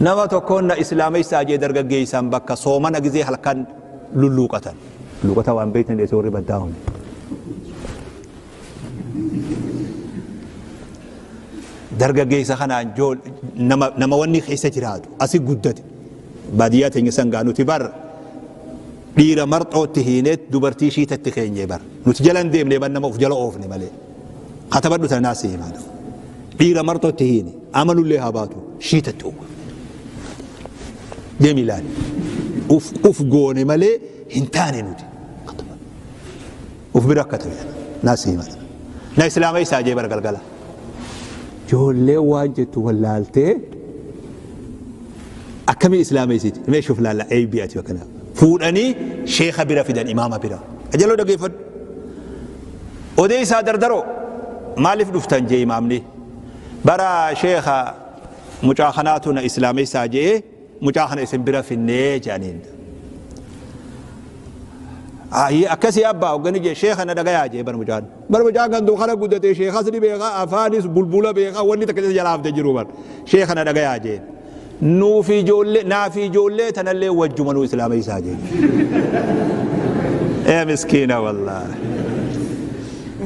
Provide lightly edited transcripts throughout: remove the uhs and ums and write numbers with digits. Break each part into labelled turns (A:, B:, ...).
A: Nama tokkoon na islaameysaa jee dargaggeeysaan bakka soomana gizee halkan lulluuqatan. Lulluuqata waan beektan dheese warri baddaa huni. Dargaggeeysa kanaan jool nama nama wanni keessa jiraatu asi guddate. Baadiyyaa teenya san gaa nuti bar dhiira marxootti hiineet dubartii shiitatti keenye bar. Nuti jala hin deemne bar nama of jala oofne malee. Katabadhu tana naa si himaa. Dhiira marxootti hiine amalullee haa baatu shiitatti uwwifne. Deemi ilaali. Uf uf goone malee hin taane nuti. Uf bira akka ta'e naa si himaa. Na islaama isaa jee bara galgala. Ijoollee waan jettu wallaaltee akkamii islaameessiti? Mee shuuf laalla eeybii ati akkana. Fuudhanii sheekha bira fidan imaama bira. Ajaloo dhageeffadhu. Odeessaa dardaroo maaliif dhuftan jee imaamni. Bara sheekha mucaa kanaatu na islaameessaa jee mucaa kana isin bira finnee jedhaniin. Ayi akkasii abbaa hoggani jee sheekha na dhagayaa jee bar mucaan. Bar mucaan kan duukana guddatee sheekhas ni beeka afaanis bulbula beeka wanni takka isa jalaa hafte jiru bar. Sheekha na dhagayaa jee. Nuufi ijoollee naafi ijoollee tanallee wajjuma nuu islaameessaa jee. Ee miskiina wallaahi.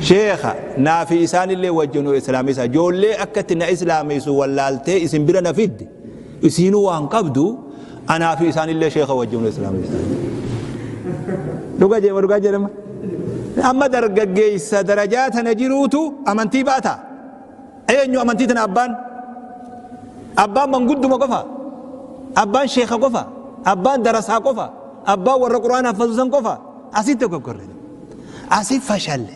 A: Sheekha naafi isaanillee wajjuma nuu islaameessaa ijoollee akkatti na islaameessu wallaaltee isin bira na fidde. Isiinuu waan qabdu anaa fi isaanillee sheekha wajjin islaamessa. Dhuga jeema dhugaa jedhama. Amma dargaggeessa darajaa tana jiruutu amantii baata. Eenyu amantii tana abbaan? Abbaan mangudduma qofa. Abbaan sheekha qofa. Abbaan darasaa qofa. Abbaan warra quraana haffazu san qofa. Asitti dogoggorre. Asi fashalle.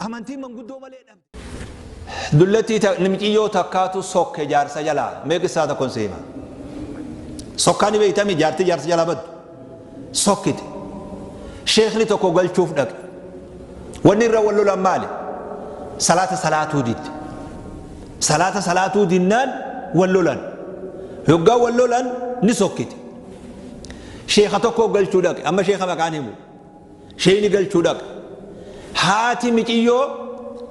A: Amantiin manguddoo malee dhabde. Dullattii ta, miciyyoo takkaatu sokke jaarsa jalaa. Mee qissaa tokkon si hima. Sokkaa ni beeytami jaartii jaarsa jalaa baddu. Sokkite. Sheekni tokko galchuuf dhaqe. Wanni irra wal lolan maali? Salaata salaatuu didde. Salaata salaatuu dinnaan wal lolan. Yoggaa wal lolan ni sokkite. Sheeka tokko galchuu dhaqe. Amma sheeka maqaan himu. Sheeyni galchuu dhaqe. Haati miciyyoo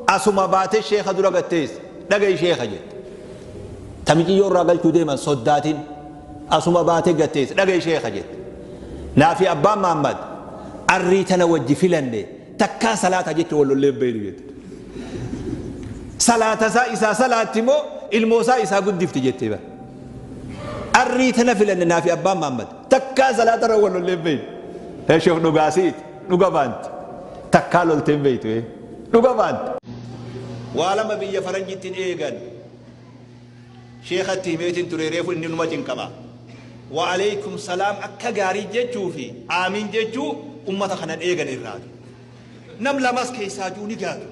A: asuma baatee sheekha dura gad teesse. Dhaga'i sheekha jette. Ta miciyyoo irraa galchuu deeman soddaatiin asuma baatee gad teesse. Dhaga'i sheekha jette. Naa fi abbaan Maammad arrii tana wajji filanne takkaa salaata jecha wal lollee hin beeynu jette. Salaata isaa isaa salaatti moo ilmoo isaa isaa guddifti jette bara. Arrii tana filanne naa fi abbaan Maammad. Takkaa salaata irra wal lollee hin beeynu. Heshof dhugaa siiti. Dhuga baanti. Takkaa loltee hin beeytu. Dhuga baanti. Waa lama biyya faranjitti hin eegan. Sheekatti himeetiin ture reefu inni numa cinqama. Wa aleykum salaam akka gaarii jechuu fi aamiin jechuu ummata kanan eegan irraa. Nam lamas keessaa juu ni gaatu.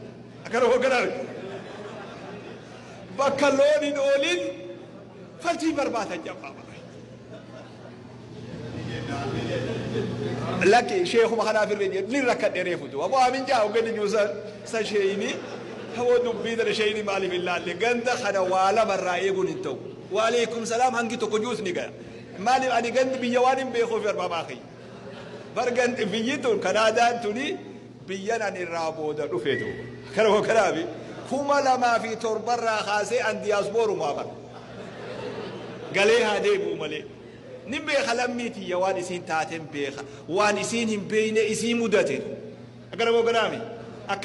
A: Akkana hogganaa bakka loon hin oolin faltii barbaada jabaa. Lakki sheekuma kanaaf irra jedhu ni rakkadhe reefu du'a. Aboo amin jaa hogganni jiru san san sheeyini hawoo dubbii tana sheeyini maaliif hin laalle ganda kana waa lama irraa eeguun hin ta'u. Waaleykum salaam hangi tokko juus ni gaya. Maaliif ani gandi biyya waan hin beekuuf arbabaa kiyya. Bar gandi biyyi tun Kanaadaan tuni biyyan ani irraa booda dhufe duuba. Kana hogganaafi 2007 irraa kaasee an diyaaspoorumaa bara. Galee haa deebi'u malee. Nin beeka lammii tiyya waan isiin taaten beeka. Waan isiin hin beeyne isii mudate. Akkana moo akkanaami?